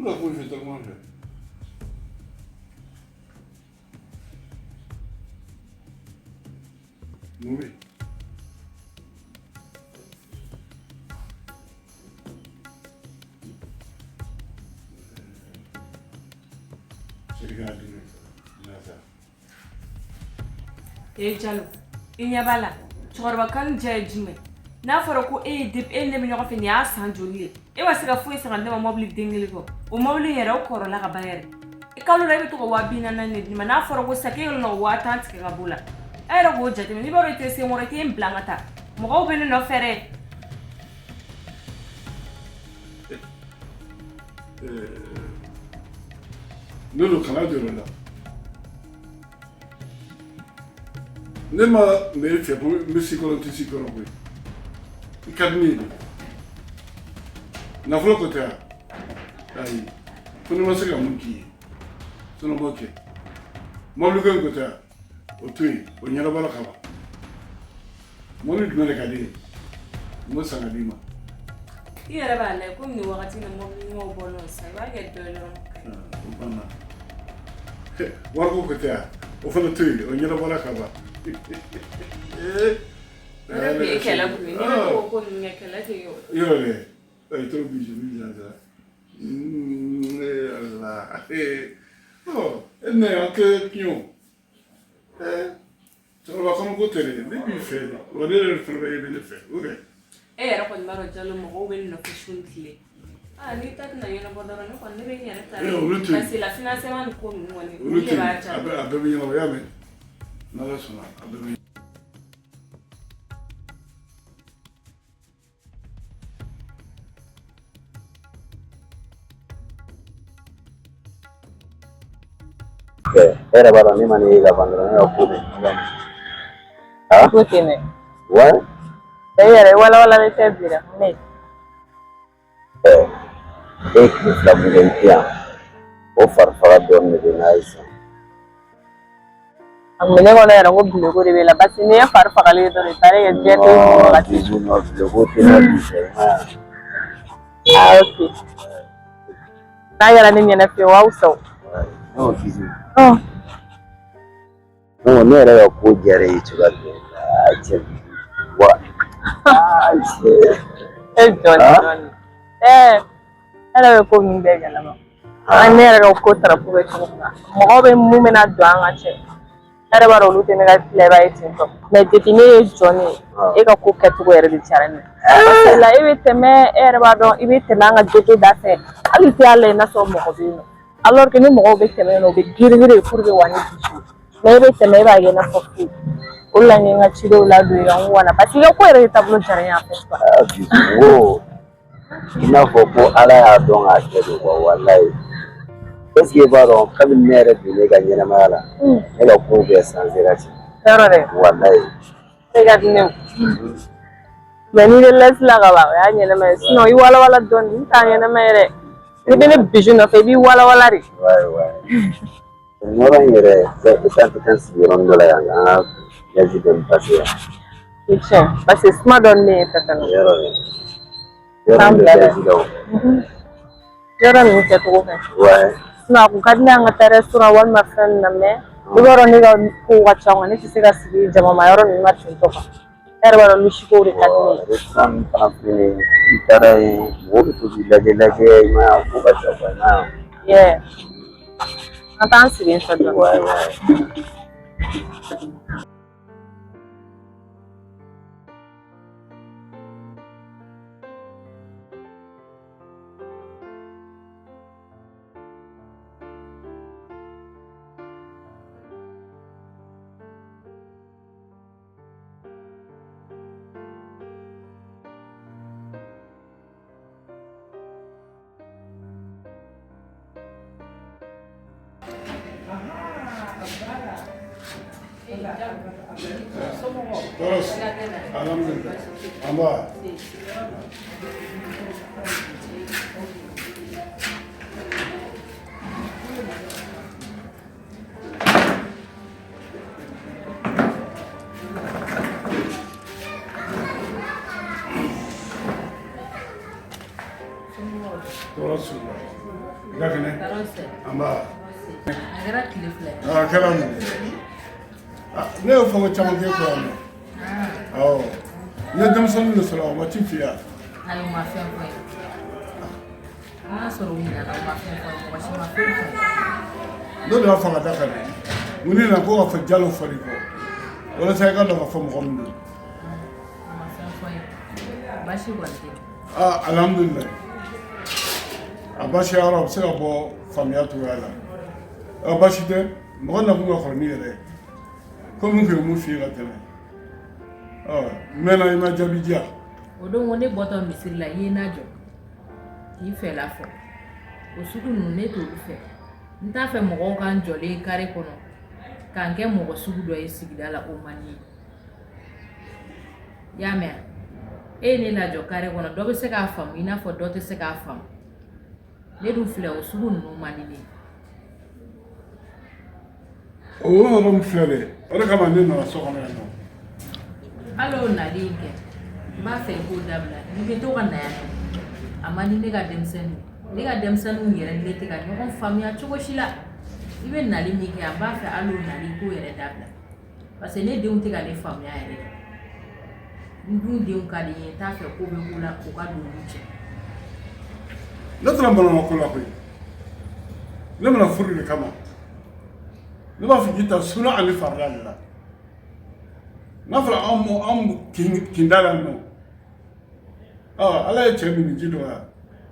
N bɛ ka kuma i fɛ, tɛ kuma n fɛ. Mun bɛ yen? Seri kana dimi na sa. Ee Jalo, i ɲɛ b'a la cɛkɔrɔba kanu diya ye jumɛn n'a fɔra ko e ye depuis e ni ne bɛ ɲɔgɔn fɛ nin y'a san joli ye e ma se ka foyi san ka di ne ma mɔbili den kelen kɔ o mɔbili in yɛrɛ o kɔrɔla ka ban yɛrɛ i kalo la e bɛ to ka 40,000 de di ne ma n'a fɔra ko sa k'e kɛlen don ka 10,000 tigɛ ka b'o la e yɛrɛ k'o jateminɛ n'i b'a dɔn i tɛ se n kɔrɔ i tɛ n bila n ka taa mɔgɔw bɛ ne nɔfɛ dɛ. Ne don kana jɔrɔ la ne ma na e fɛ ko n bɛ s'i kɔrɔ n tɛ s'i kɔrɔ koyi i ka di ne ye de nafolo ko tɛ wa ayi fo ni ma se ka mun k'i ye sinon n b'o kɛ mɔbili ko in ko tɛ wa o to yen o ɲɛnabɔra ka ban mɔbili jumɛn de ka di e ye n b'o san ka d'i ma I yɛrɛ b'a lajɛ komi nin wagati in na mɔbili ɲumanw bɔlen don sisan i b'a kɛ dɔ ye dɔrɔn. O banna wariko ko tɛ wa o fana to yen o ɲɛnabɔra ka ban. O de tun ye kɛlɛ kun ye n'i bɛ to k'o ko ninnu kɛ kɛlɛ tɛ kɛ o. Yɔrɔ dɛ ayi trop bijou bi sa ala ɔ e ne an tɛ tiɲɛ o cɛkɔrɔba kɔnɔ ko tɛ dɛ ne b'i fɛ de wa ne yɛrɛ fana bɛ e bɛ ne fɛ o kɛ. E yɛrɛ kɔni b'a dɔn Jalo mɔgɔw bɛ ne nɔfɛ su ni tile aa n'i ta tɛna ɲɛnabɔ dɔrɔn ne kɔni ne bɛ n yɛrɛ ta Eh, olu to yen. parce que la financement ni ko ninnu kɔni olu olu de tɛ b'a yen diya. a bɛɛ bɛ ɲɛnabɔ i y'a mɛn n'Ala sɔnna a bɛɛ bɛ E yɛrɛ b'a dɔn ne ma ne ye ka ban dɔrɔn ne ka ko bɛ ɲɔgɔn Ko ten dɛ. wa E yɛrɛ walawalalen tɛ bi dɛ ne. E ye tile 2 mun kɛ n tɛ yan o fari faga dɔɔnin de bɛ n na sisan. A kun bɛ ne kɔnɔ yɛrɛ ko bileko de b'e la parce que n'i ye fari fagalen ye dɔrɔn i taara kɛ diɲɛ tɛ kun wagati. Bijou non bileko tɛ na bi fɛ i ma ye Ah ok. N'a kɛra ne ɲɛna fiyewu aw fisa o. wa? Ne ko Bijou Ɔn. Ne ko ne yɛrɛ ka ko diyara e ye cogoya jumɛn na aa cɛ wa aa cɛ. E jɔni jɔni. Ɛɛ e yɛrɛ bɛ ko ninnu bɛɛ kalama. An ne yɛrɛ ka ko tarafu bɛ cogo min na mɔgɔw bɛ mun bɛna don an ka cɛ ne yɛrɛ b'a dɔn olu tɛ ne ka filɛba ye ten tɔ mais depuis ne ye jɔn ye e ka ko kɛcogo yɛrɛ de diyara ne ye parce que la e bɛ tɛmɛ e yɛrɛ b'a dɔn i bɛ tɛmɛ an ka ghetto da fɛ hali i tɛ y'a lajɛ n'a sɔrɔ mɔgɔ bɛ yen nɔ alors que ni mɔgɔw bɛ tɛmɛ yen nɔ u bɛ girin girin pour que wa ne dusu mais e bɛ tɛmɛ e b'a kɛ i n'a fɔ foyi o de la n ye n ka cidenw ladon i kan n ko wala parce que i ka ko yɛrɛ de taabolo diyara n ye en fait quoi. Aa Bijou ko i n'a fɔ ko Ala y'a dɔn k'a kɛ de quoi walayi est ce que i b'a dɔn kabini ne yɛrɛ donna e ka ɲɛnamaya la ne ka kow bɛɛ changera ten. Yɔrɔ dɛ. Walayi. E ka di ne ye mais n'i bɛ lɛsi la ka ban o y'a ɲɛnama ye sinon i walawala dɔɔni n t'a ɲɛnama ye dɛ n'i bɛ ne bijou nɔfɛ i b'i walawala de. Ouais ouais. Nin yɔrɔ in yɛrɛ e t'an tɛ taa sigi yɔrɔnin dɔ la yan k'an ka gazi dɔɔni pase yan. I tiɲɛ parce que suma dɔɔni bɛ yen fɛ fɛnɛ. Yɔrɔ dɛ. Yɔrɔ in bɛ gazi la o. Yɔrɔ ninnu kɛcogo ka ɲi. Ouais. Sinon a kun ka di ne ye an ka taa restaurant walima fɛn ninnu na mais i b'a dɔn ne ka kow ka ca quoi ne tɛ se ka sigi jamama yɔrɔ ninnu na ten tɔ quoi e yɛrɛ b'a dɔn luxe kow de ka di ne ye. Restaurant ninnu fana filɛ nin ye n'i taara yen mɔgɔw bɛ to k'i lajɛ lajɛ i ma ye a ko ka ca quoi i ma ye. Yeah. An t'an sigi yen fɛ dɔɔni. Ouais ouais. Tɔɔrɔ si alhamdulilah an ba. Tɔɔrɔ si la. I ka kɛnɛ? Nba. A kɛra tile 2 ye. A kɛra mun? Ne y'o fɔ ko caman k'e kɔ yan nɔ. Awɔ. N ye denmisɛnnin de sɔrɔ, o ma ci f'i ye wa? Ayi, u ma fɛn fɔ n ye. N'a y'a sɔrɔ u ɲinɛna, u ma fɛn fɔ n ye, mɔgɔ si ma foyi fɔ n ye. Ne de b'a fɔ ka da kan dɛ. N ko ne nana ko k'a fɔ Jalo fɔl'i kɔ. Walasa i ka dɔn k'a fɔ mɔgɔ min don. U ma fɛn fɔ n ye. Baasi kɔni tɛ yen. Aa, alhamdulilayi. A baasi yɔrɔ a bɛ se ka bɔ faamuya cogoya la. A baasi tɛ, mɔgɔ nakun ka kɔrɔ n'i yɛrɛ ye. Komi n tun ye mun f'i ye ka tɛmɛ. Ɔ, n mɛnna i ma jaabi di yan. O don ko ne bɔtɔ misiri la, i ye n lajɔ k'i fɛla fɔ. O sugu ninnu ne t'olu fɛ. N t'a fɛ mɔgɔw ka n jɔlen ye kare kɔnɔ ka n kɛ mɔgɔ sugu dɔ ye sigida la, o man di n ye. I y'a mɛn? E ye ne lajɔ kare kɔnɔ, dɔ bɛ se k'a faamu i n'a fɔ dɔ tɛ se k'a faamu. Ne dun filɛ, o sugu ninnu man di ne ye. O yɔrɔ min filɛ dɛ, o de kama ne nana so kɔnɔ yan nɔ. Hali o nali in kɛ, n b'a fɛ i k'o dabila. N'i bɛ to ka na yan nɔ, a man di ne ka denmisɛnninw. Ne ka denmisɛnninw yɛrɛ ni ne tɛ ka ɲɔgɔn faamuya cogo si la. I bɛ nali min kɛ, an b'a fɛ hali o nali k'o yɛrɛ dabila. Parce que ne denw tɛ ka ne faamuya yɛrɛ de. N dun denw ka di n ye, n t'a fɛ ko bɛ ko la o ka don olu cɛ. Ne tɛna balima ko la koyi. Ne bɛna furu de kama. Ne b'a fɛ k'i ta suna ani farida de la. N'a fɔra anw kinda la nɔ. Ala ye cɛ min ji dɔgɔya.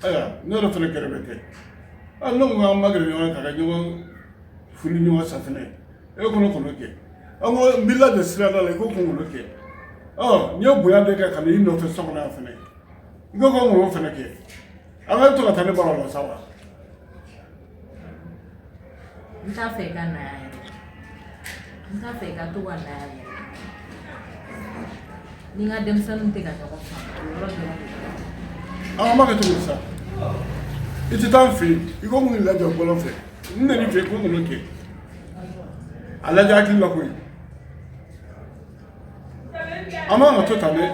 Ayiwa, ne yɛrɛ fana gɛrɛbɛ tɛ. Ne ko k'an ma gɛrɛ ɲɔgɔn na ka kɛ ɲɔgɔn furu ɲɔgɔn safinɛ ye. E ko ne kɔnɔ kɛ. An ko n b'i lajɔ sirada la, i ko ko n kɔnɔ kɛ. Ɔ, n ye bonya de kɛ ka na i nɔfɛ so kɔnɔ yan fana. I ko ko n kɔnɔ fana kɛ. An ka to ka taa ne bara o la sa wa? N t'a fɛ i ka na yan yɛrɛ. N t'a fɛ i ka to ka na yan yɛrɛ. Ni n ka denmisɛnninw tɛ ka ɲɔgɔn faamu, o yɔrɔ dɔrɔn de la. An b'a kɛ cogo di sa? I tɛ taa n fɛ yen, i ko n k'i lajɔ bɔlɔn fɛ. N nan'i fɛ yen ko n kɔnɔ kɛ. A lajɛ hakili la koyi. An man ka to tan dɛ.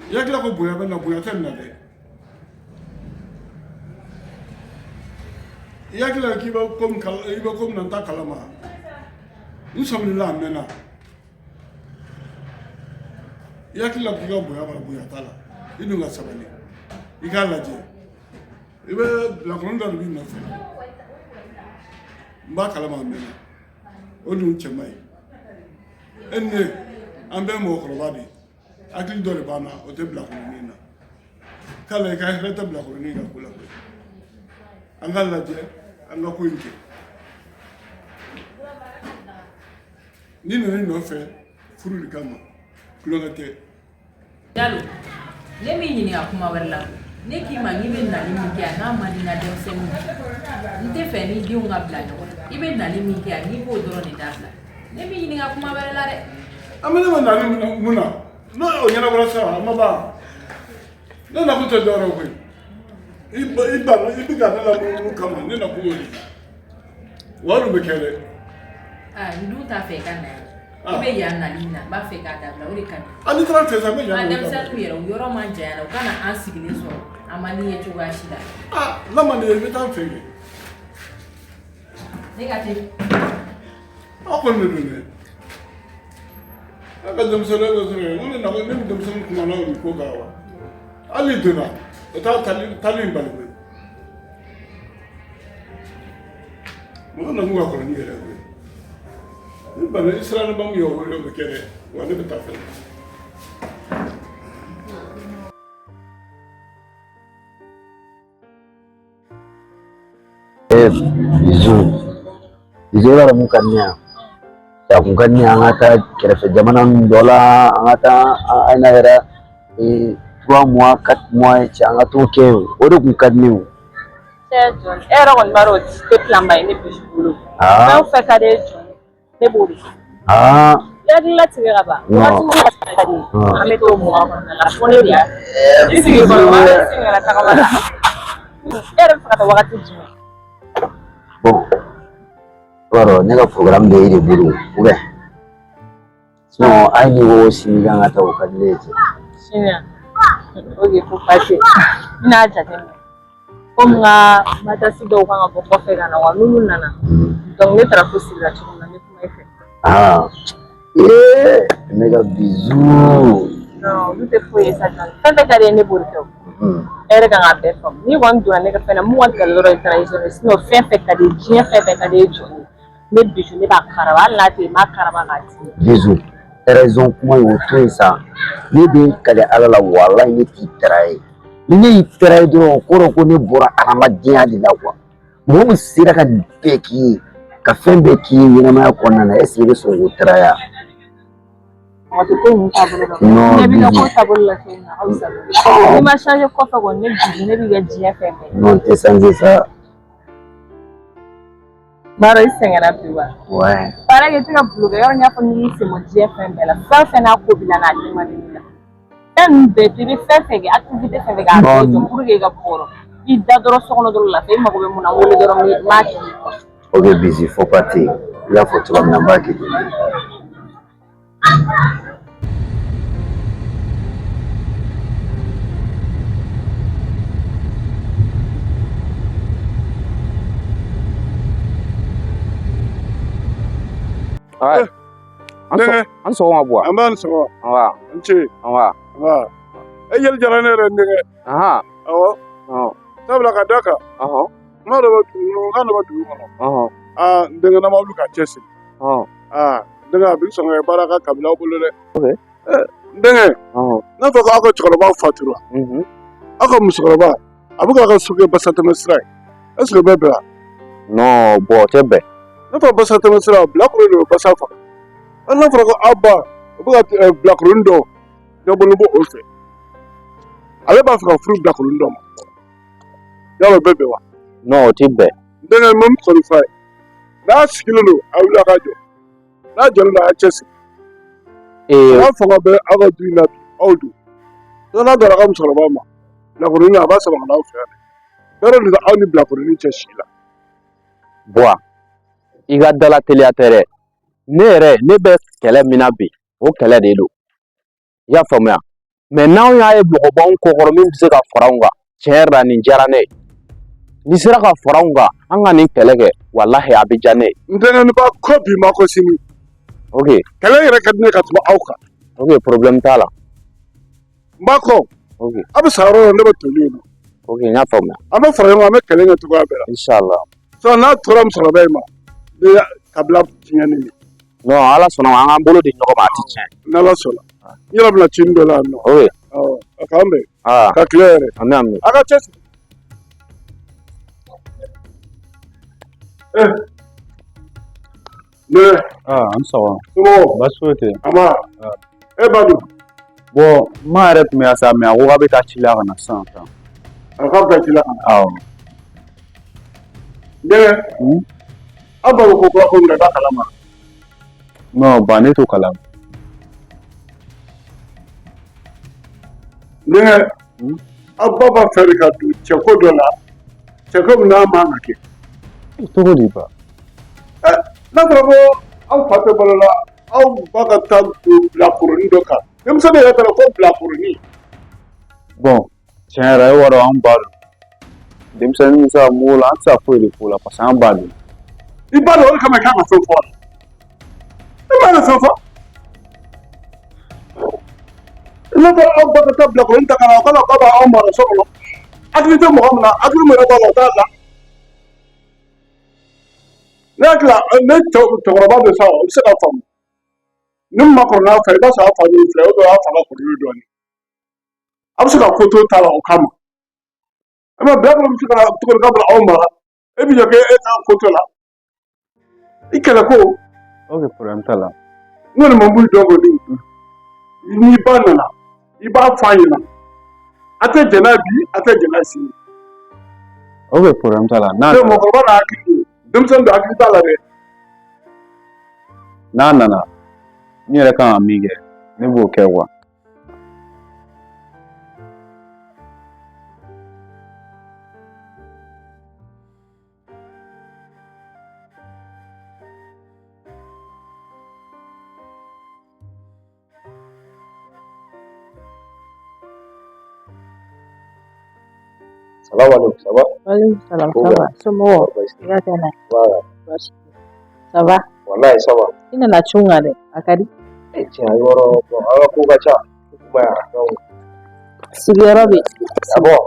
I hakili la ko bonya bɛ na, bonya tɛ nin na dɛ. I hakili la k'i bɛ ko min kala, i bɛ ko min na n t'a kalama. N sɔmin'i la a mɛnna. I hakili la k'i ka bonya b'a la, bonya t'a la. I dun ka sabali. I k'a lajɛ. I bɛ bilakɔrɔnin dɔ de b'i nɔfɛ. N b'a kalama a mɛnna. O dun cɛ man ɲi. E ni ne, an bɛɛ mɔgɔkɔrɔba de ye. Hakili dɔ de b'an na, o tɛ bilakɔrɔnin na. K'ale i ka hɛrɛ tɛ bilakɔrɔnin ka ko la koyi. An k'a lajɛ, an ka ko in kɛ. N'i nana i nɔfɛ furu de kama, tulonkɛ tɛ. Jalo, ne m'i ɲininka kuma wɛrɛ la. Ne k'i ma k'i bɛ nali min kɛ yan, n'a man di n ka denmisɛnninw ye. N tɛ fɛ ni denw ka bila ɲɔgɔn na. I bɛ nali min kɛ yan, n'i b'o dɔrɔn de dabila. Ne m'i ɲininka kuma wɛrɛ la dɛ. An bɛ ne ma nali mun na? N'o o ɲɛnabɔra sisan, a ma ban. Ne nakun tɛ dɔwɛrɛ ye koyi. I ba i ba i bɛ ka ne lamunumunu kama, ne nakun y'o de ye. Wa o dun bɛ kɛ dɛ. Aa, n dun t'a fɛ i ka na yan. I bɛ yan nali min na, n b'a fɛ k'a dabila, o de ka di. A n'i taara n fɛ sisan, n bɛ yan. An denmisɛnninw yɛrɛ, u yɔrɔ man jan yan, u kana an sigilen sɔrɔ. A man di n ye cogoya si la. Aa, n'a man di i ye, i bɛ taa n fɛ yen. Ne ka teli. Aw kɔni de don dɛ. A ka denmisɛnnin bɛ sɔrɔ yen, ne nana ne ni denmisɛnnin kumana o ko kan wa. Hali n'i donna, o t'a taali in bali koyi. Mɔgɔ nakun ka kɔrɔ n'i yɛrɛ ye koyi. Ni bana i siranna ba min ye, o bɛ kɛ dɛ, wa ne bɛ taa fɛnɛ. Bizu bizu, i b'a dɔn mun ka di ne ye? A kun ka di ne ye an ka taa kɛrɛfɛ jamana ninnu dɔ la, an ka taa an na yɛrɛ 3 mois, 4 mois ye cɛ, an ka t'o kɛ yen, o de kun ka di ne ye o. Cɛ Jɔn, e yɛrɛ kɔni b'a dɔn o tɛ plan ba ye ne bisi bolo. Fɛn o fɛn ka di e Jɔn, ne b'o de kɛ. I hakili latigɛ ka ban. Wagati min ka di ye, an bɛ t'o mois kɔnɔna la fo ne de y'a i sigi kɔrɔ, an bɛ segin ka na tagama la. E yɛrɛ bɛ fɛ ka taa wagati jumɛn? Bon, i b'a dɔn ne ka programme bɛ e de bolo ou bien? Sinon hali n'i ko sini kan ka taa, o ka di ne ye cɛ. Sini yan? Ok, ko baasi tɛ, n bɛna jateminɛ. Komi n ka matasi dɔw kan ka bɔ kɔfɛ ka na wa n'olu nana. Donc ne taara fo sirila cogo min na, n bɛ kuma i fɛ. Ah, ee, ne ka Bijou. Non, olu tɛ foyi ye sa Jɔni. Fɛn fɛn ka di ye ne b'o de kɛ o. E yɛrɛ kan k'a bɛɛ faamu. N'i kɔni donna ne ka fɛn na, mun ka gɛlɛn dɔrɔn ye trahison ye. Sinon fɛn fɛn ka di ye, diɲɛ fɛn fɛn ka di ye Jɔni ye. Ne Bijou ne b'a karaba, hali n'a tɛ yen, n b'a karaba k'a d'i ma. Bijou, trahison kuma in o to yen sa. Ne bɛ n kali Ala la, walayi ne t'i trahir. Ni ne y'i trahir dɔrɔn, o kɔrɔ ko ne bɔra adamadenya de la quoi. Mɔgɔ min sera ka nin bɛɛ k'i ye, ka fɛn bɛɛ k'i ye ɲɛnamaya kɔnɔna na, est ce que i bɛ sɔn k'o trahir? Mɔgɔ tɛ ko ninnu taabolo dɔn. Non, Ne b'i ka ko Bijou. taabolo la cogo min na, a ka fisa. N'i ma changer kɔfɛ kɔni, ne Bijou ne b'i ka diɲɛ fɛn bɛɛ. Non, n tɛ changer sa. N b'a dɔn i sɛgɛnna bi wa. Ouais. Baara kɛ i tɛ ka boulot kɛ, yɔrɔ n y'a fɔ n'i y'i sen bɔ diɲɛ fɛn bɛɛ la, fɛn o fɛn n'a ko b'i la n'a den man di ne la. Fɛn ninnu bɛɛ to i bɛ fɛn fɛn kɛ, activité fɛn fɛn kɛ, a bɛɛ jɔ pour que i ka bɔ i da dɔrɔn so kɔnɔ dɔrɔn lafiya, i mago bɛ mun na, n wele dɔrɔn n b'a k'i ye. Ok Bijou, fo pas tɛ yen. I y'a fɔ cogoya min na, n b'a kɛ ten. Ouais. Denkɛ. An sɔgɔma Buwa. An b'a ni sɔgɔma. Nba. N ce. Nba. Nba. E yeli diyara ne yɛrɛ n denkɛ. Ahan. Awɔ. Sabula ka da kan. Kuma dɔ bɛ dugu kɔnɔ, kan dɔ bɛ dugu kɔnɔ. Aa n denkɛ, n'a ma wuli ka cɛsiri. Aa n denkɛ, a bɛ sɔn ka kɛ baara ka kabila bolo dɛ. N denkɛ. N'a fɔra ko aw ka cɛkɔrɔba fatura. Aw ka musokɔrɔba, a bɛ k'a ka so kɛ basatɛmɛ sira ye. Est ce que o bɛ bɛn wa? Non, bon, o tɛ bɛn. N'a fɔra basatɛmɛ sira, bilakoro de bɛ basa faga. Hali n'a fɔra ko aw ba, o bɛ ka bilakoronin dɔ ɲɛbɔlen bɔ o fɛ. Ale b'a fɛ ka furu bilakoronin dɔ ma. Yala o bɛ bɛn wa? Non, o tɛ bɛn. N denkɛ, n bɛ min kɔni f'a ye, n'a sigilen don, a wuli a ka jɔ. N'a jɔlen don, a y'a cɛsiri. Aw fanga bɛ aw ka du in na bi, aw don. N'a dara a ka musokɔrɔba ma, bilakoronin a b'a sama ka na aw fɛ yan dɛ. Yɔrɔ de aw ni bilakoronin cɛ si la. Buwa, i ka dala teliya tɛ dɛ. Ne yɛrɛ, ne bɛ kɛlɛ min na bi, o kɛlɛ de don. I y'a faamuya? Mais n'anw y'a ye mɔgɔ b'anw kɔkɔrɔ min bɛ se ka fara anw kan, tiɲɛ yɛrɛ la nin diyara ne ye. N'i sera ka fara anw kan, an ka nin kɛlɛ kɛ, walahi a bɛ diya ne ye. N denkɛ, ne b'a kɔ bi, ma kɔ sini. Ok. Kɛlɛ yɛrɛ ka di ne ye ka tɛmɛ aw kan. Ok, problème t'a la. N b'a kɔ. Ok. Aw bɛ sa yɔrɔ o yɔrɔ, ne bɛ toli yen nɔ. Ok, n y'a faamuya. An bɛ fara ɲɔgɔn kan, an bɛ kɛlɛ kɛ cogoya bɛɛ la. Inshallah. Sisan n'a tora musokɔrɔba in ma, ne ya kabila tiɲɛnen ye. Non, Ala sɔnna ma, an k'an bolo di ɲɔgɔn ma, a ti tiɲɛ. N'Ala sɔnna. N yɛrɛ bɛna ci nin dɔ la yan nɔ. Ok. Awɔ, a k'an bɛn. Aa. Ka tile yɛrɛ. Ami ami. A ka cɛsiri. Ne. Ah, an sɔgɔma. Somɔgɔw. Baasi foyi tɛ yen. An ba. E ba dun? Bon, n ma yɛrɛ tun bɛ yan sa, mais a ko k'a bɛ taa ci la ka na sisan. A k'a bɛ taa ci la ka na. Awɔ. N denkɛ. Aw ba bɛ ko kura ko min na, i b'a kalama. Non, ba ne t'o kalama. N denkɛ, aw ba b'a fɛ de ka don cɛko dɔ la, cɛko min n'a man ka kɛ. Cogo di ba? N'a fɔra ko aw fa tɛ balo la, aw ba ka taa don bilakoronin dɔ kan. Denmisɛnnin yɛrɛ taara ko bilakoronin. Bon, tiɲɛ yɛrɛ e b'a dɔn an ba don. Denmisɛnnin bɛ se ka mun la, an tɛ se ka foyi de f'o la parce que an ba don. I ba don, o de kama i kan ka fɛn fɔ a la. I man ka fɛn fɔ. N'a fɔra aw ba ka taa bilakoronin ta ka na, o kana k'a b'aw mara so kɔnɔ. Hakili tɛ mɔgɔ min na, hakili min yɛrɛ b'a la, o t'a la. Ne hakili la, ne cɛkɔrɔba bɛ sa, o bɛ se ka faamu. Ni min ma kɔrɔ n'a fa ye, i b'a sɔrɔ a fa y'o filɛ, o dɔ y'a fa ka kɔrɔ dɔɔnin. A bɛ se ka ko to ta la o kama. E ma bilakoro bɛ se ka na cogo di k'a bɛna aw mara? E bɛ jɔ k'e ka ko to la. I kɛlɛ ko. Ok, problème t'a la. N kɔni ma mun dɔn kɔni. N'i ba nana, i b'a fɔ a ɲɛna. A tɛ jɛn n'a ye bi, a tɛ jɛn n'a ye sini. Ok, problème t'a la. N'a Ne mɔgɔkɔrɔba n'a hakili don, denmisɛnnin don, hakili t'a la dɛ. N'a nana, n yɛrɛ kan ka min kɛ, ne b'o kɛ quoi. Salamu alaikum, ça va? Waaleykum salam, Ko ça bɛ? va? Somɔgɔw? Baasi I ka kɛnɛ? Voilà. Baasi tɛ. Ça va? Wallahi ça va. I nana cun kan dɛ, a ka di. Eh, tiɲɛ yɔrɔ bon, an ka ko ka ca. I ma ye wa? Donc, Sigiyɔrɔ bɛ yen. ah bon?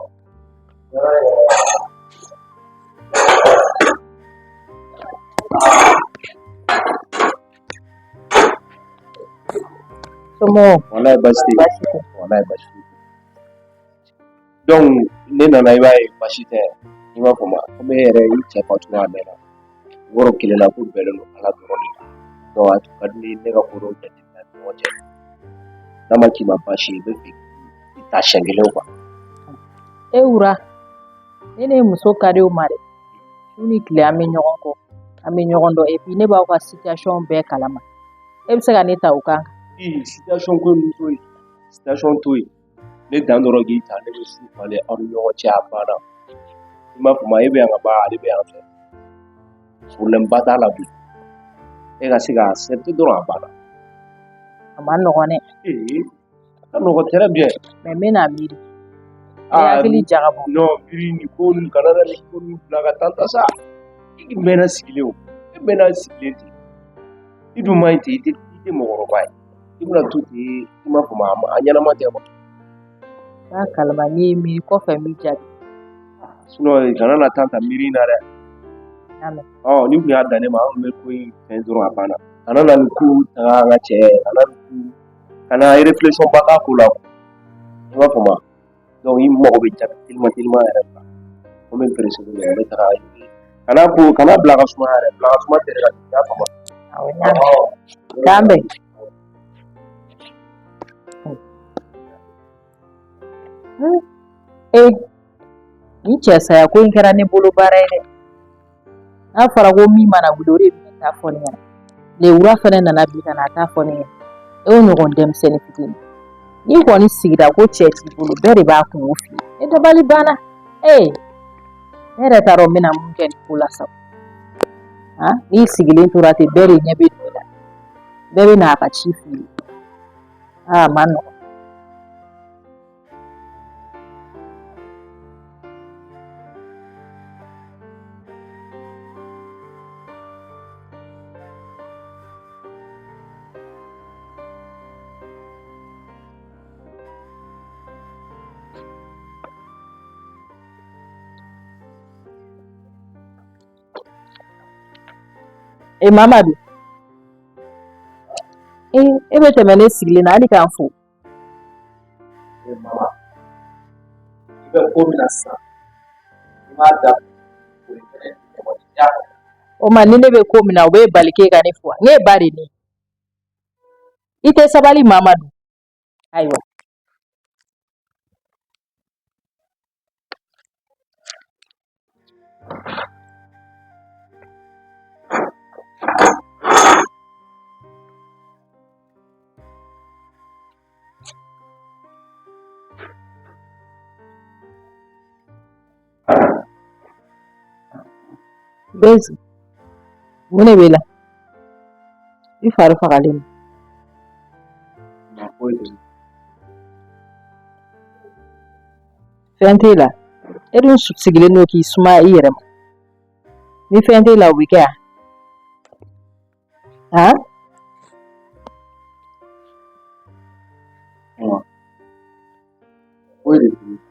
Somɔgɔw? Wallahi baasi tɛ yen. Baasi tɛ. Wallahi baasi tɛ. Donc ne nana i b'a ye baasi tɛ. I m'a faamu komi e yɛrɛ i cɛ fatura a mɛnna. Wɔrɔ kelen na ko bɛnnen don Ala dɔrɔn de la. Donc a tun ka di ne ye ne ka ko dɔw jateminɛ ni ɲɔgɔn cɛ. N'a ma k'i ma baasi ye, n bɛ fɛ k'i ta siɲɛ kelen quoi. E wura, ne ni muso ka di o ma dɛ. Su ni tile an bɛ ɲɔgɔn kɔ, an bɛ ɲɔgɔn dɔn et puis ne b'aw ka situation bɛɛ kalama. E bɛ se ka ne ta o kan? Ii, situation ko in to yen. Situation to yen. Ne dan dɔrɔn k'i ta, ne bɛ su falen aw ni ɲɔgɔn cɛ a banna. I m'a faamu e bɛ yan ka ban ale bɛ yan fɛ. Problème ba t'a la bilen. E ka se ka accepter dɔrɔn a banna. A ma nɔgɔn dɛ. Ee, a ka nɔgɔn très bien. Mais n bɛna miiri. N bɛ hakili jagabɔ. Non, miiri nin ko ninnu kana na nin ko ninnu bila ka taa ta sa. I mɛnna sigilen o. E mɛnna sigilen ten. I dun man ɲi ten, i tɛ mɔgɔkɔrɔba ye. I bɛna to ten, i m'a faamu a ɲɛnama tɛ quoi. N b'a kalama n'i ye miiri kɔfɛ n b'i jaabi. Sinon kana na taa ta miiri in na dɛ. N y'a mɛn. Ɔ ni kun y'a dan ne ma, an tun bɛ ko in fɛn dɔrɔn a banna. Kana na nin ko ta an ka cɛ, kana nin ko, kana réflexion ba k'a ko la quoi. I m'a faamu wa? Donc i mago bɛ jaabi telima telima yɛrɛ la. Ko n bɛ pressé don n bɛ taga. Kana ko kana bila ka suma yɛrɛ, bila ka suma tɛ dɛ, i y'a faamu wa? Awɔ, n y'a mɛn. K'an bɛn. Ee, nin cɛ saya ko in kɛra ne bolo baara ye dɛ. N'a fɔra ko min mana wuli o de bɛ taa fɔ ne ɲɛna. Lewura fɛnɛ nana bi ka na a ta fɔ ne ɲɛna. E y'o ɲɔgɔn denmisɛnnin fitinin. N'i kɔni sigira ko cɛ t'i bolo, bɛɛ de b'a kungo f'i ye. Ne dabali banna. Ee, ne yɛrɛ t'a dɔn n bɛna mun kɛ nin ko la sa. Han, n'i sigilen tora ten, bɛɛ de ɲɛ bɛ don i la. Bɛɛ bɛ n'a ka ci f'i ye. Aa, a man nɔgɔn. E Mamadu, e e bɛ tɛmɛ ne sigilen na hali k'an fo. E mama, i bɛ ko min na sisan, i m'a daminɛ, o ye fɛnɛ ɲɔgɔn ye, i y'a faamu? O ma ni ne bɛ ko min na o bɛ bali k'e ka ne fo wa? Ne ye ba de ne. I tɛ sabali Mamadu. Ayiwa. Bezi, mun de b'e la? I fari fagalen don. Ma foyi tɛ. Fɛn t'e la. E dun sigilen don k'i sumaya i yɛrɛ ma. Ni fɛn t'e la o bɛ kɛ yan? Han? Mama, foyi de tɛ ne la.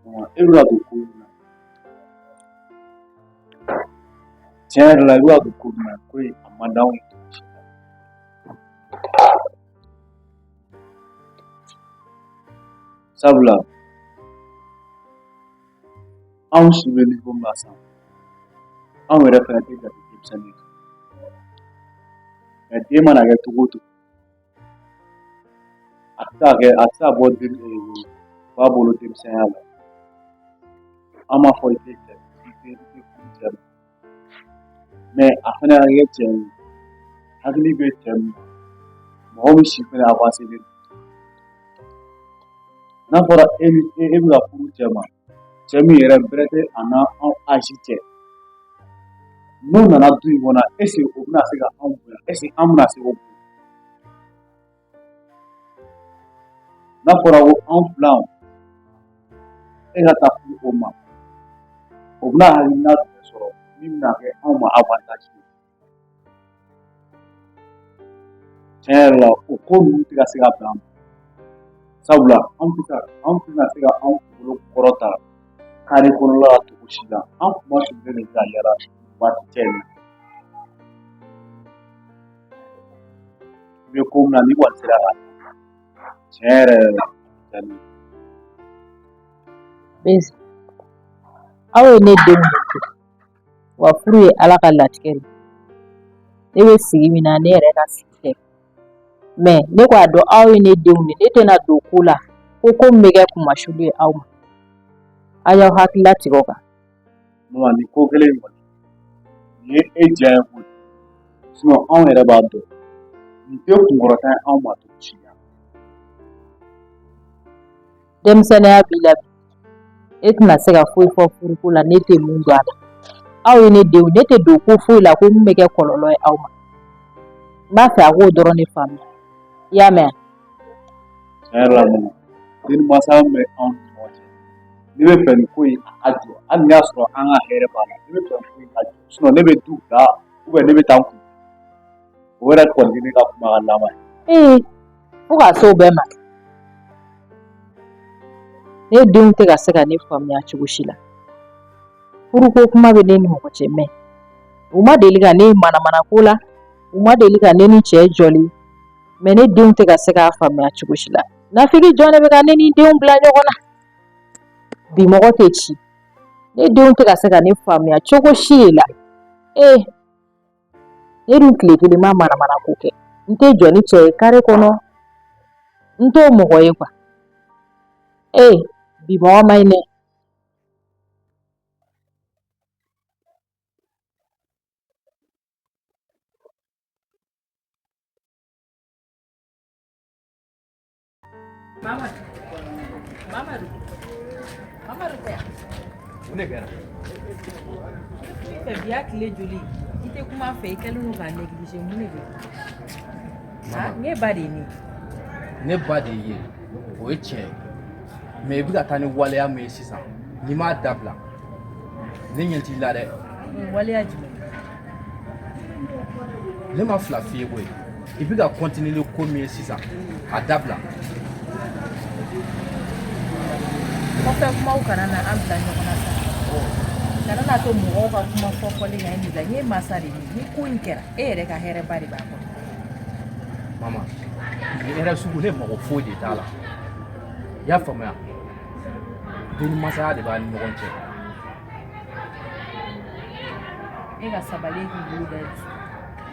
Mama, e bɛ ka don ko min na, tiɲɛ yɛrɛ la i bɛ ka don ko min na, ko in a man d'anw ye cogo si la. Sabula anw si bɛ niveau min na sisan, anw yɛrɛ fɛnɛ tɛ jate denmisɛnnin ye. Mais den mana kɛ cogo o cogo, a tɛ se ka kɛ a tɛ se ka bɔ den ba bolo denmisɛnya la. An m'a fɔ i tɛ cɛ i tɛ furu cɛ ma. Mais a fɛnɛ ka kɛ cɛ ye, hakili bɛ cɛ min na, mɔgɔ min si fɛnɛ avancé len don. N'a fɔra e ni e bɛ ka furu cɛ ma, cɛ min yɛrɛ bɛrɛ tɛ a n'anw âge cɛ. N'o nana du in kɔnɔ, est ce que o bɛna se ka anw bonya? Est ce que an bɛna se k'o bonya? N'a fɔra ko anw filanw E ka taa furu o ma, o bɛna hakilina jumɛn sɔrɔ min bɛna kɛ anw ma avantage ye? Tiɲɛ yɛrɛ la, o ko ninnu tɛ ka se ka bɛn an ma, sabula anw tɛna se ka anw kunkolo kɔrɔta kare kɔnɔla la cogo si la. An kunmasulen de bɛ ka yaala waati cɛ in na. I bɛ ko min na, n'i kɔni sera ka tiɲɛ yɛrɛ yɛrɛ la, a bɛ diya ne ye. Bezi, aw ye ne denw de to, wa furu ye Ala ka latigɛ de ye. Ne bɛ sigi min na, ne yɛrɛ ka sigi tɛ, mais ne k'a dɔn aw ye ne denw de, ne tɛna don ko la ko min bɛ kɛ kunmasuli ye aw ma. A y'aw hakili latigɛ o kan. Mama, nin ko kelen in kɔni, nin ye e diya ye ko de ye. Sinon anw yɛrɛ b'a dɔn nin tɛ kunkɔrɔta ye anw ma cogo si la. Denmisɛnninya b'i la bi, e tɛna se ka foyi fɔ furuko la, ne tɛ mun dɔn a la. Aw ye ne denw, ne tɛ don ko foyi la ko min bɛ kɛ kɔlɔlɔ ye aw ma. N b'a fɛ a k'o dɔrɔn de faamuya, i y'a mɛn? Tiɲɛ yɛrɛ la mama, den mansa bɛ anw ni ɲɔgɔn cɛ, ne bɛ fɛ nin ko in a ka jɔ, hali n'i y'a sɔrɔ an ka hɛrɛ b'a la, ne bɛ fɛ nin ko in ka jɔ. Sinon ne bɛ du bila ou bien ne bɛ taa n kun. O yɛrɛ kɔni ye ne ka kumakan laban ye. Ee, fo ka se o bɛɛ ma. Ne denw tɛ ka se ka ne faamuya cogo si la. Furuko kuma bɛ ne ni mɔgɔ cɛ, mais u ma deli ka ne manamana ko la, u ma deli ka ne ni cɛ jɔli, mais ne denw tɛ ka se k'a faamuya cogo si la. Nafigi jɔn de bɛ ka ne ni denw bila ɲɔgɔn na? Bi mɔgɔ tɛ ci. Ne denw tɛ ka se ka ne faamuya cogo si de la. Ee, ne dun tile kelen ma manamana ko kɛ. N tɛ jɔ ni cɛ ye kare kɔnɔ, n t'o mɔgɔ ye quoi. Ee, bi mɔgɔ man ɲi dɛ. Mamadu, Mamadu, Mamadu tɛ yan. Mun de kɛra? Fɛ bi y'a tile joli, i tɛ kuma fɛ, i kɛlen don k'a négliger, mun de bɛ yen? Ne ba de ye ne ye. Ne ba de ye, o ye tiɲɛ ye, mais i bɛ ka taa ni waleya min ye sisan, n'i m'a dabila, ne ɲɛ t'i la dɛ. Waleya jumɛn? Ne ma fila f'i ye koyi, i bɛ ka continuer ni ko min ye sisan, a dabila. Kɔfɛ kumaw kana na an bila ɲɔgɔn na sa. Kana na to mɔgɔw ka kuma fɔ fɔlen ka e bila. N ye masa de ye, ni ko in kɛra, e yɛrɛ ka hɛrɛba de b'a kɔnɔ. Mama, nin hɛrɛ sugu, ne mago foyi de t'a la, i y'a faamuya? Den ni masaya de b'an ni ɲɔgɔn cɛ. E ka sabali, e k'i bolo da i dusu.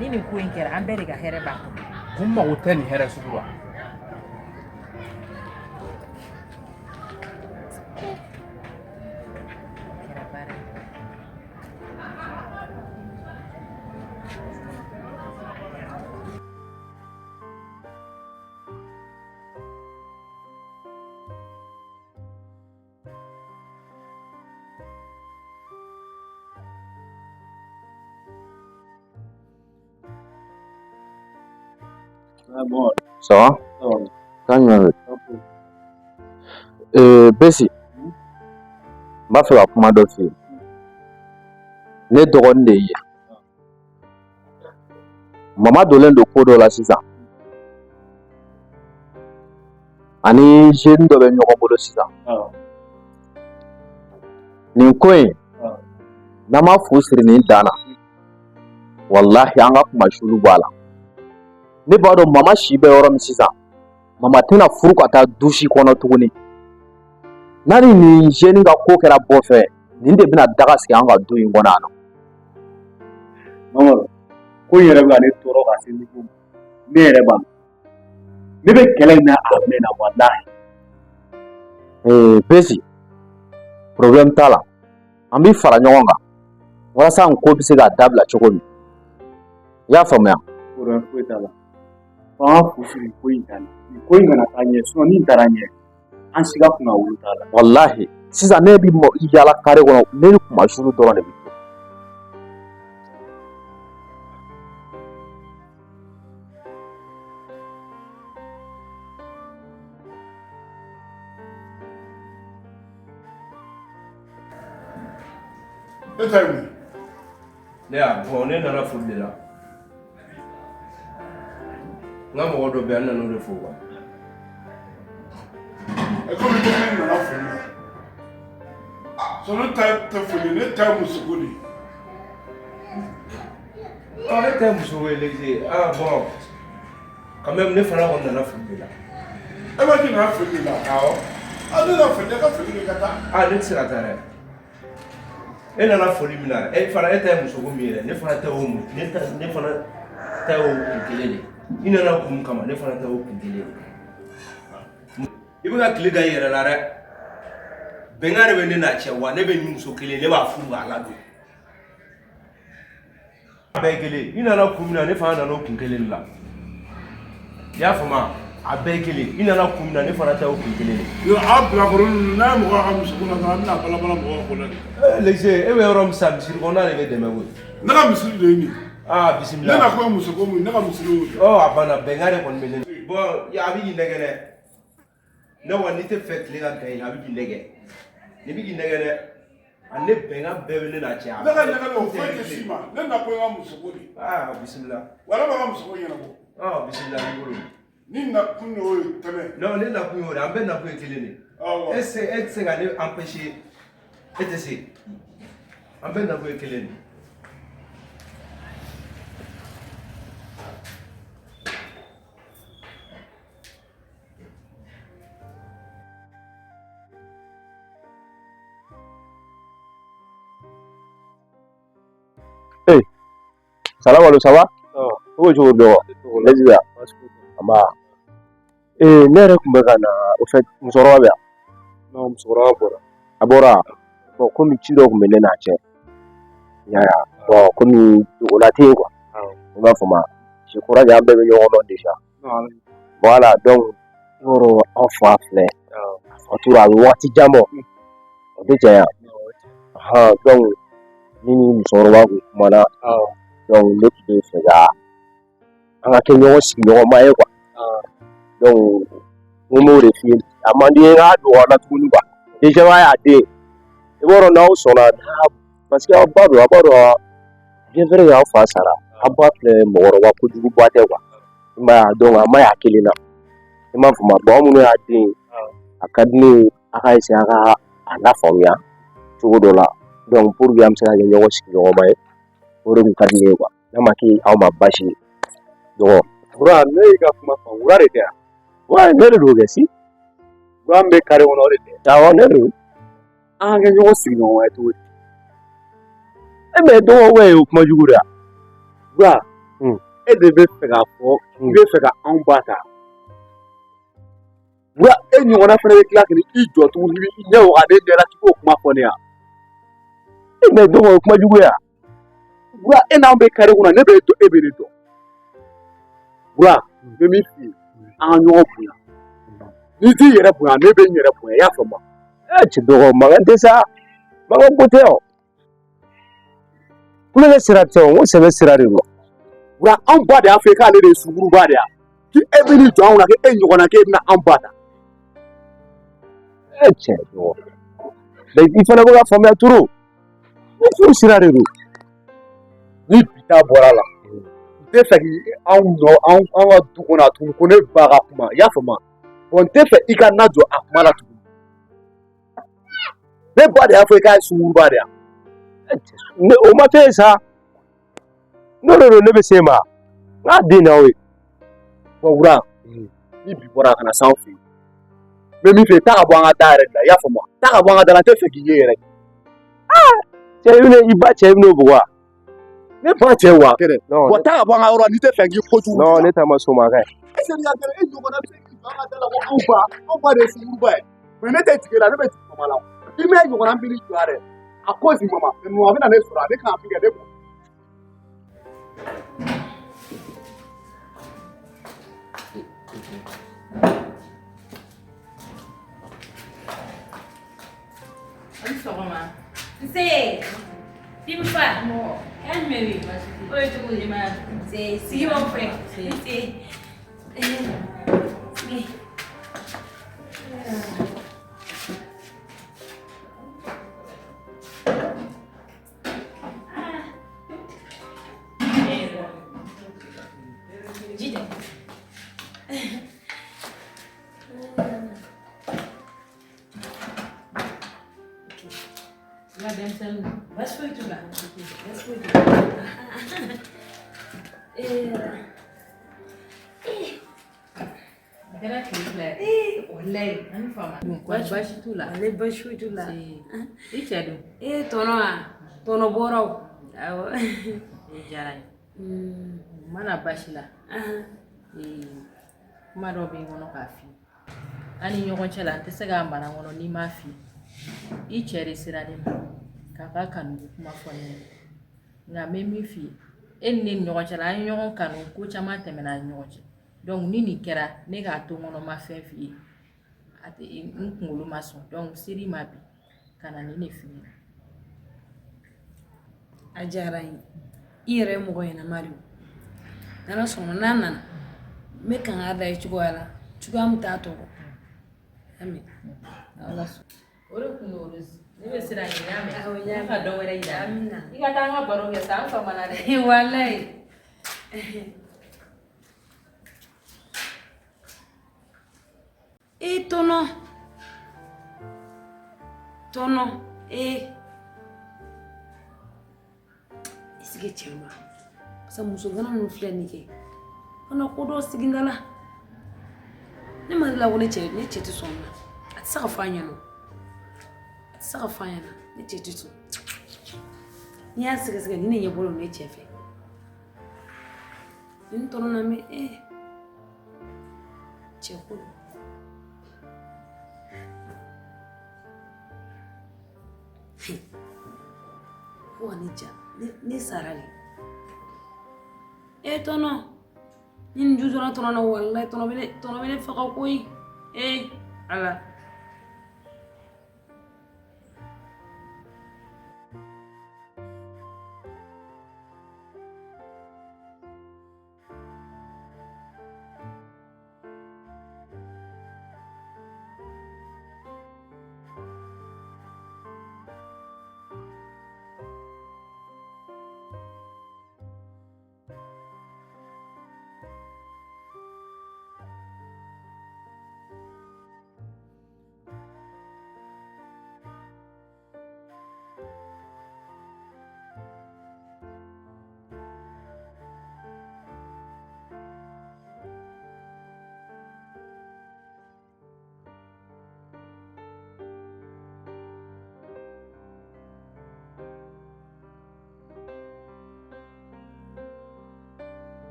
Ni nin ko in kɛra, an bɛɛ de ka hɛrɛ b'a kɔnɔ. Ko n mago tɛ nin hɛrɛ sugu la. Kɛra baara ye. Ça va? Kan jumɛn bɛ? Ee, Besi, n b'a fɛ ka kuma dɔ f'i ye. Ne dɔgɔnin de ye. Mama donnen don ko dɔ la sisan. Ani jeune dɔ bɛ ɲɔgɔn bolo sisan. Nin ko in, n'an ma fu siri nin dan na, walahi an ka kunmasuli b'a la. Ne b'a dɔn mama si bɛ yɔrɔ min sisan, mama tɛna furu ka taa du si kɔnɔ tuguni. N'a ni nin jeune ka ko kɛra bɔfɛ, nin de bɛna daga sigi an ka du in kɔnɔ yan nɔ. Mamadu, ko in yɛrɛ bɛ ka ne tɔɔrɔ ka se niveau ma, ne yɛrɛ b'a dɔn. Ne bɛ kɛlɛ in na a mɛnna, walahi. Ee, Besi, problème t'a la. An bɛ fara ɲɔgɔn kan walasa nin ko bɛ se ka dabila cogo min. I y'a faamuya? Problème foyi t'a la. Fo an ka fu siri ko in kan. Nin ko in kana taa ɲɛ, sinon ni taara ɲɛ, an si ka kunna wolo t'a la. Walahi, sisan ne bɛ yaala kare kɔnɔ, ne ni kunmasuli dɔrɔn de bɛ to. E ta ye mun ye? Ne y'a bɔn, ne nana foli de la. N ka mɔgɔ dɔ bɛ yan, n nana o de fo quoi. E komi ko ne nana foli la. Sɔrɔ ne ta tɛ foli, ne ta ye musoko de ye. Ɔ, e ta ye musoko ye Lese. Ah bon, quand même ne fana kɔni nana foli de la. E b'a di nana foli de la? Awɔ. A ne na foli, ne ka foli de ka taa. Ah, ne tɛ se ka taa dɛ. E nana foli min na, e fana e ta ye musoko min ye dɛ, ne fana ta y'o ne ta ne fana ta y'o kun kelen de ye. I nana kun min kama, ne fana ta y'o kun kelen de ye. I bɛ ka tile da i yɛrɛ la dɛ. Bɛnkan de bɛ ne n'a cɛ wa ne bɛ nin muso kelen, ne b'a furu k'a ladon. A bɛɛ ye kelen. I nana kun min na, ne fana nana o kun kelen de la. I y'a faamu? A bɛɛ ye kelen. I nana kun min na, ne fana ta y'o kun kelen de ye. Yɔrɔ a bilakoro ninnu n'a ye mɔgɔ ka musoko la dɔrɔn a bɛna balabala mɔgɔw ka ko la de. Lese, e bɛ yɔrɔ min sisan, misiri kɔnɔna de bɛ dɛmɛ koyi. Ne ka misiri de ye nin ye. Aa, bisimila. Ne na ko ye musoko mun ye, ne ka misiri y'o de ye. Ɔ, a banna, bɛnkan de kɔni bɛ ne. Bon, a bɛ k'i nɛgɛ dɛ. Ne kɔni, n'i tɛ fɛ tile ka gan i la, a bɛ k'i nɛgɛ. Nin bɛ k'i nɛgɛ dɛ. A ne bɛnkan bɛɛ bɛ ne n'a cɛ. Ne ka nɛgɛ o foyi tɛ s'i ma. Ne na ko ye n ka musoko de ye. Aa, bisimila. Wa ne b'a ka musoko ɲɛnabɔ. Ɔ, bisimila n'i bolo. Ni na kun y'o ye tɛmɛ. Non, ne nakun y'o de ye, an bɛɛ nakun ye kelen de ye. Awɔ. E se e tɛ se ka ne empêcher, e tɛ se. An bɛɛ nakun ye kelen de ye. Hey, salam alaikum, ça va? O ko cogo dɔgɔ? Lezi ya? Nba. Ee, ne yɛrɛ tun bɛ ka na, au fait, musokɔrɔba bɛ yan? Non, musokɔrɔba bɔra. A bɔra? Bon, komi ci dɔ tun bɛ ne n'a cɛ. I y'a ye wa? Bon, komi o la tɛ yen quoi. I b'a faamu wa? Je crois que an bɛɛ bɛ ɲɔgɔn dɔn déjà. Voilà, donc i b'a dɔn aw fa filɛ. A fatura a bɛ waati jan bɔ. O tɛ tiɲɛ ye wa? Ahan, donc ne ni musokɔrɔba kun kumana. Donc ne tun bɛ fɛ ka an ka kɛ ɲɔgɔn sigiɲɔgɔnma ye quoi. Donc n ko n b'o de f'i ye. A man di n ye n k'a dogo aw la tuguni quoi. Déjà a y'a den. I b'a dɔn n'aw sɔnna, parce que aw ba don, aw b'a dɔn bien vrai que aw fa sara, aw ba filɛ mɔgɔkɔrɔba kojuguba tɛ quoi. I m'a ye, donc a ma ɲi a kelen na. I m'a faamu, bon aw minnu y'a den ye, a ka di ne ye a ka essayer a ka a lafaamuya cogo dɔ la. Donc pour que an bɛ se ka kɛ ɲɔgɔn sigiɲɔgɔnma ye, o de tun ka di ne ye quoi. N'a ma kɛ aw ma baasi ye. Dɔgɔ. Wura, ne y'i ka kuma faamu. Wura de tɛ yan? Ouais, ne de don kɛ si. Wura min bɛ kare kɔnɔ, o de tɛ? Awɔ, ne de don. An ka kɛ ɲɔgɔn sigiɲɔgɔnma ye cogo di? E mais dɔgɔ, ouais, o kuma jugu de ya. Wura, e de bɛ fɛ k'a fɔ i bɛ fɛ ka anw ba ta. Wura, e ɲɔgɔnna fana bɛ tila ka i jɔ tuguni, i ɲɛ waga ne ɲɛ la k'i b'o kuma fɔ ne yan. E mais dɔgɔ, o kuma jugu ya. Wura, e n'anw bɛ kare kɔnɔ, ne bɛ dɔn, e bɛ ne dɔn. Wura, n bɛ min f'i ye, an ka ɲɔgɔn bonya. N'i t'i yɛrɛ bonya, ne bɛ n yɛrɛ bonya, i y'a faamu? E cɛ dɔgɔ, mankan tɛ sa. Mankan ko tɛ o. Kulonkɛ sira tɛ o, n ko sɛbɛ sira de don. Wura, anw ba de y'a fɔ e k'ale de ye sunkuruba de ye. K'e bɛ n'i jɔ anw na, k'e ɲɔgɔnna k'e bɛna anw ba ta. E cɛ dɔgɔ. Mais i fana bɛ ka faamuya trop. Ni furu sira de don. Ni bi ta bɔra la, n tɛ fɛ k'i anw nɔ anw anw ka du kɔnɔ tuguni ko ne ba ka kuma, i y'a faamu? Bon, n tɛ fɛ i ka na jɔ a kuma la tuguni. Ne ba de y'a fɔ i k'a ye sunkuruba de ye. Ne o ma kɛ sa. N'o de don, ne bɛ se ma. N k'a den n'aw ye. Bon, wura, ni bi bɔra a kana s'anw fɛ yen. N bɛ min fɛ yen, taa ka bɔ an ka da yɛrɛ de la, i y'a faamu? Taa ka bɔ an ka da la, n tɛ fɛ k'i ye yɛrɛ. Cɛ, i bɛna i ba cɛ, i bɛn'o bugɔ wa? Ne ba cɛ wa? Non. Wa taa ka bɔ an ka yɔrɔ la, n'i tɛ fɛ k'i kojugu. Non, ne ta ma s'o ma kɛ. E seri ka gɛlɛn, e ɲɔgɔnna bɛ se k'i jɔ an ka da la ko anw ba, anw ba de ye sunkuruba ye. Mais ne tɛ jigin e la, ne bɛ jigin mama la. I m'a ye ɲɔgɔnna min bɛ jɔ a yɛrɛ. A ko si mama, mais mama bɛna ne sɔrɔ, ale kan ka min kɛ ne b'o. Ani sɔgɔma. Nse. Timfa. Kan jumɛn bɛ yen? O ye cogo di? Nse. Sigi b'aw fɛ. Nse. Sigi. Denmisɛnninw. Baasi foyi t'u la. Baasi foyi t'u la. Ee. A kɛra tile 2 ye. Ee, walayi. An ni fama. Kɔni baasi t'u la. Ale baasi foyi t'u la. I cɛ dun? Ee, tɔnɔ wa? Tɔnɔ bɔra o. Awɔ. O diyara n ye. N mana baasi la. Kuma dɔ bɛ n kɔnɔ k'a f'i ye. An ni ɲɔgɔn cɛ la, n tɛ se k'a mara n kɔnɔ n'i m'a f'i ye. I cɛ de sera ne ma k'a ka kanuko kuma fɔ ne ɲɛna. Nka n bɛ min f'i ye, e ni ne ni ɲɔgɔn cɛ la, an ye ɲɔgɔn kanu, ko caman tɛmɛna an ni ɲɔgɔn cɛ. Donc ni nin kɛra, ne k'a to n kɔnɔ ma fɛn f'i ye, a tɛ n kunkolo ma sɔn. Donc n ser'i ma bi ka na nin de f'i ɲɛna. A diyara n ye. I yɛrɛ ye mɔgɔ ɲɛnama de ye. N'Ala sɔnna n'a nana, n bɛ kangari da i cogoya la, cogoya min t'a tɔɔrɔ. Ami. Ala sɔnna. O de kun don Rose. Ne bɛ siran ɲɛ, n y'a mɛn. Awɔ, n y'a mɛn. Ka dɔ wɛrɛ yira. Amina. I ka taa an ka baro kɛ sa, an famana dɛ. Walayi. E tɔnɔ. Tɔnɔ. Ee. Est-ce que cɛ ma? Parce que muso gana ninnu filɛ nin kɛ. Kana ko dɔ sigi n da la. Ne ma deli la ko ne cɛ tɛ sɔn na. A tɛ se ka fɔ a ɲɛna. A tɛ se ka fɔ a ɲɛna. Ne cɛ tɛ sɔn. N'i y'a sɛgɛsɛgɛ ni ne ɲɛ bolo ne cɛ fɛ. Nin tɔnɔ na mɛ ee. Cɛ ko don. Fo ka ne ja. Ne sara de. E tɔnɔ. Ni nin ju donna tɔnɔ na, walayi tɔnɔ bɛ ne faga koyi. Ee Ala.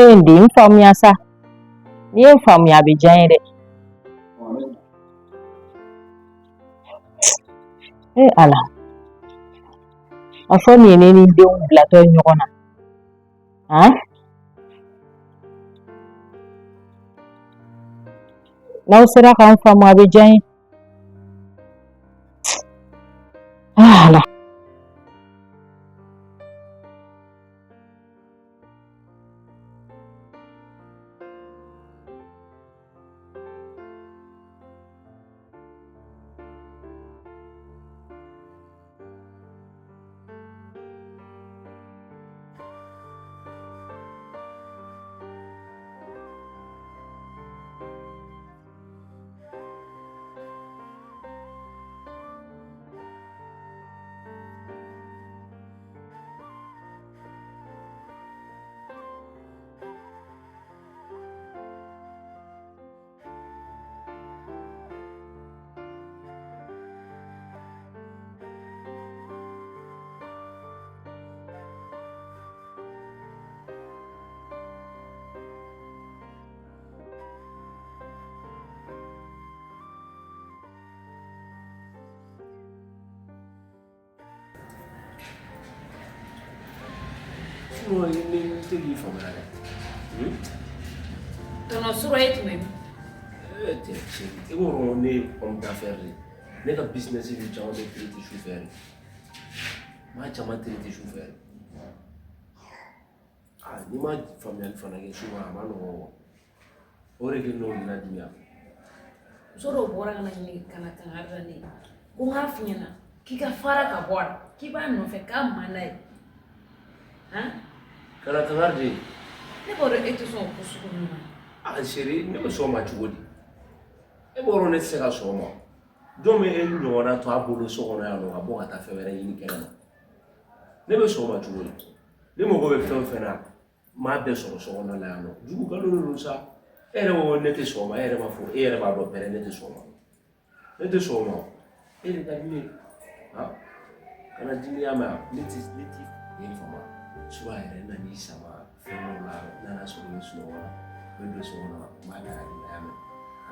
E ye n den faamuya sa. N'i ye n faamuya, a bɛ diya n ye dɛ. E Ala, a fɔ nin ye ne ni n denw bilatɔ ye ɲɔgɔn na han. N'aw sera k'an faamu, a bɛ diya n ye. Ah, Ala. Sinon, ne tɛ k'i faamuya dɛ. Tɔnɔ sɔrɔ e tun bɛ min? E tɛ cɛ, i b'o dɔn, ne ye homme d'affaires de ye. Ne ka business ni caman bɛ traiter su fɛ de. N b'a caman traiter su fɛ de. Ah, n'i ma faamuyali fana kɛ souvent, a ma nɔgɔn o. O de kɛlen don k'i ladimiya. Muso dɔw bɔra ka na ɲini ka na kangari da ne ye ko n k'a f'i ɲɛna k'i ka fara ka bɔ a la, k'i b'a nɔfɛ, k'a man d'a ye han. Ka na kangari de. Ne b'a dɔn e tɛ sɔn o ko sugu ninnu ma. Ah chérie, ne bɛ sɔn o ma cogo di? E b'o dɔn ne tɛ se ka sɔn o ma. Jɔn bɛ e ɲɔgɔnna to a bolo so kɔnɔ yan nɔ ka bɔ ka taa fɛn wɛrɛ ɲini kɛnɛ ma? Ne bɛ sɔn o ma cogo di? Ne mago bɛ fɛn o fɛn na, n m'a bɛɛ sɔrɔ so kɔnɔ la yan nɔ. Jugu nkalon de don sa. E yɛrɛ ko ne tɛ sɔn o ma, e yɛrɛ b'a fɔ, e yɛrɛ b'a dɔn pɛrɛ ne tɛ sɔn o ma. Ne tɛ sɔn o ma. E de ka di ne ye. Han? Kana dimi y'a mɛn ne ti ye fama. Suba yɛrɛ nan'i sama fɛn dɔw la, n nana sɔrɔ i bɛ sunɔgɔ la. N bɛ don so kɔnɔ, n b'a ta ka d'i ma, y'a mɛn.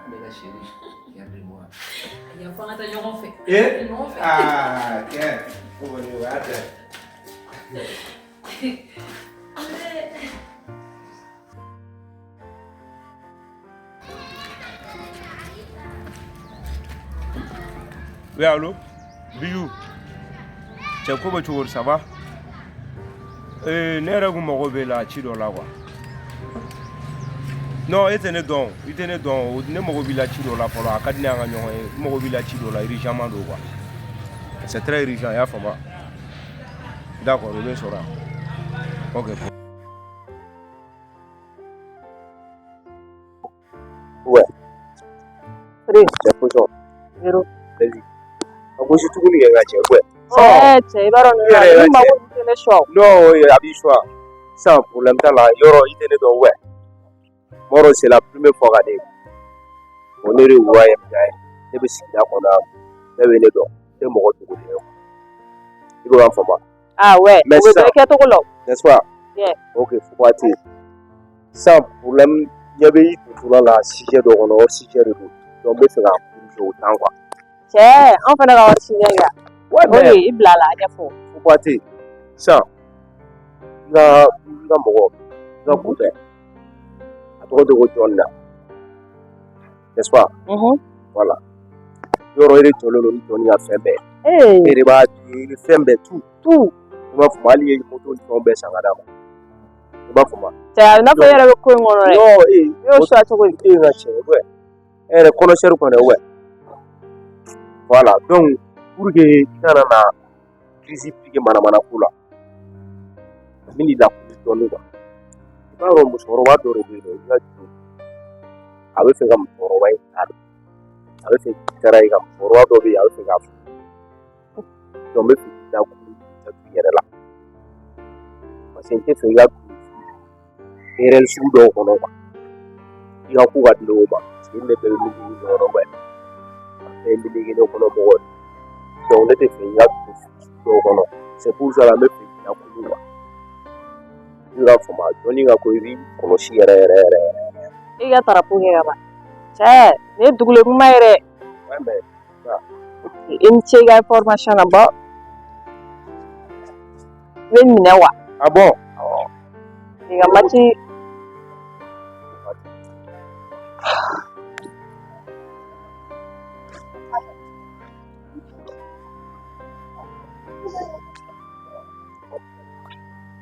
Ne ka chérie, fier de moi. A fo an ka taa ɲɔgɔn fɛ. Eh? Ɲɔgɔn fɛ. Ah, kɛ. O kɔni o y'a tɛ. Oui, allô? Bijou. Cɛ ko bɛ cogo di, ça va? Ne yɛrɛ kun mago b'e la ci dɔ la quoi. Non, e tɛ ne dɔn, i tɛ ne dɔn, ne mago b'i la ci dɔ la fɔlɔ, a ka di ne an ka ɲɔgɔn ye, n mago b'i la ci dɔ la, urgemment don quoi. C'est très urgent, i y'a faamu? D'accord, i bɛ sɔrɔ yan. Ok. Ouais. 3. Cɛ pɔsɔn. 0. Vas-y. A gosi tuguni kɛ n ka cɛ ouais. Cɛ cɛ i b'a dɔn I yɛrɛ nin ka mago cɛ. tɛ ne sɔn. Non, a b'i choix. Sisan problème t'a la, yɔrɔ i tɛ ne dɔn ouais. Mɔrɔ c'est la première fois ka ne ye. Bon, ne de ye Wa ye, ne bɛ sigida kɔnɔ yan, bɛɛ bɛ ne dɔn, ne tɛ mɔgɔ dogolen ye. I bɛ k'a faamu? Ah ouais, Mais o bɛ sisan bɛɛ kɛcogo la o. N'est-ce pas? Yeah. Ok, fo tɛ yen. Sisan problème ɲɛ bɛ i dontɔla la sujet dɔ kɔnɔ, o sujet de don. Donc n bɛ fɛ ka corriger o temps quoi. Cɛ, anw fana ka wari sujet kɛ. Ouais, mais Ok, i bila la, a ɲɛfɔ. Fo tɛ yen. Sisan i ka mɔgɔ, i ka copain, a tɔgɔ de ko John na, n'est-ce pas? Mhm. Voilà. Yɔrɔ e de jɔlen don ni John ka fɛn bɛɛ ye. Ee. E de b'a di, i bɛ fɛn bɛɛ tout. Tout. I b'a faamu, hali i ye moto ni fɛnw bɛɛ san ka d'a ma. I b'a faamu? Cɛ, a bɛ n'a fɔ e yɛrɛ bɛ ko in kɔnɔ dɛ. Non, ee. I y'o choix cogo di? E ka cɛ, ouais. E yɛrɛ connaisseur kɔni, ouais. Voilà, donc pour que i kana na crise piquer manamana ko la, n bɛ n'i lakuli dɔɔnin quoi. I b'a dɔn musokɔrɔba dɔ de bɛ yen nɔ, i ka jo, a bɛ fɛ ka musokɔrɔba in ta de. A bɛ fɛ k'i taara ye ka musokɔrɔba dɔ bɛ yen, a bɛ fɛ k'a furu. Donc n bɛ fɛ k'i lakuli k'i janto i yɛrɛ la. Parce que n tɛ fɛ i ka don erreur sugu dɔw kɔnɔ quoi. I ka ko ka di ne o ma, parce que ne bɛɛ bɛ milieu ɲɔgɔn na quoi. An bɛɛ ye milieu kelen kɔnɔ mɔgɔw ye. Donc ne tɛ fɛ i ka don sugu dɔw kɔnɔ. C'est pour ça n bɛ fɛ k'i lakuli quoi. I ka faamu, dɔnni ka ko i b'i kɔlɔsi yɛrɛ yɛrɛ yɛrɛ yɛrɛ. I ka tarapo kɛ ka ban. Cɛ, nin ye dugulen kuma ye dɛ. Ouais, mais I ni ce i ka information na bɔ. I bɛ minɛ wa? Ah bon? I ka match.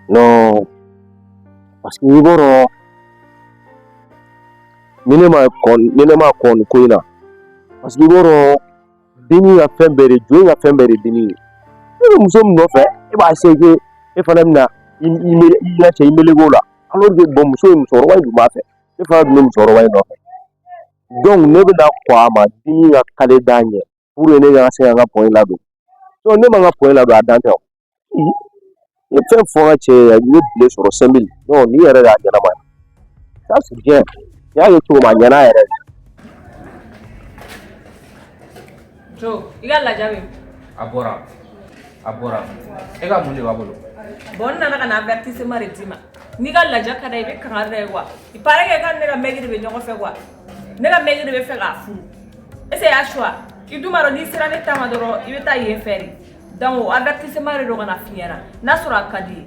Non, parce que i b'a dɔn ni ne ma kɔn ni ne ma kɔn nin ko in na, parce que i b'a dɔn denni ka fɛn bɛɛ de jo ka fɛn bɛɛ de denni ye. E bɛ muso min nɔfɛ, e b'a essayer que e fana bɛna i i ka cɛ i meleke o la, alors que bon muso in musokɔrɔba in dun b'a fɛ, ne fana dun bɛ musokɔrɔba in nɔfɛ. Donc ne bɛna kɔn a ma denni ka kale d'a ɲɛ pour que ne ka se ka n ka point ladon. Donc ne ma n ka point ladon, a dan tɛ o. N ye fɛn fɔ n ka cɛ ye, n ye bile sɔrɔ 5000. Non, nin yɛrɛ de y'a ɲɛnama ye. Ça c'est bien. N y'a ye cogo min a ɲɛna yɛrɛ de. Jo, i ka laja bɛ min? A bɔra, a bɔra. E ka mun de b'a bolo? Bon, n nana ka na avertissement de d'i ma. N'i ka laja ka d'a ye, i bɛ kangari da ye quoi. Il paraît que k'ale ne ka mɛgi de bɛ ɲɔgɔn fɛ quoi. Ne ka mɛgi de bɛ fɛ k'a furu. Est-ce que y'a choix? I dun b'a dɔn n'i sera ne ta ma dɔrɔn, i bɛ taa yen fɛ de. Donc o avertissement de don ka na f'i ɲɛna. N'a sɔrɔ a ka di ye.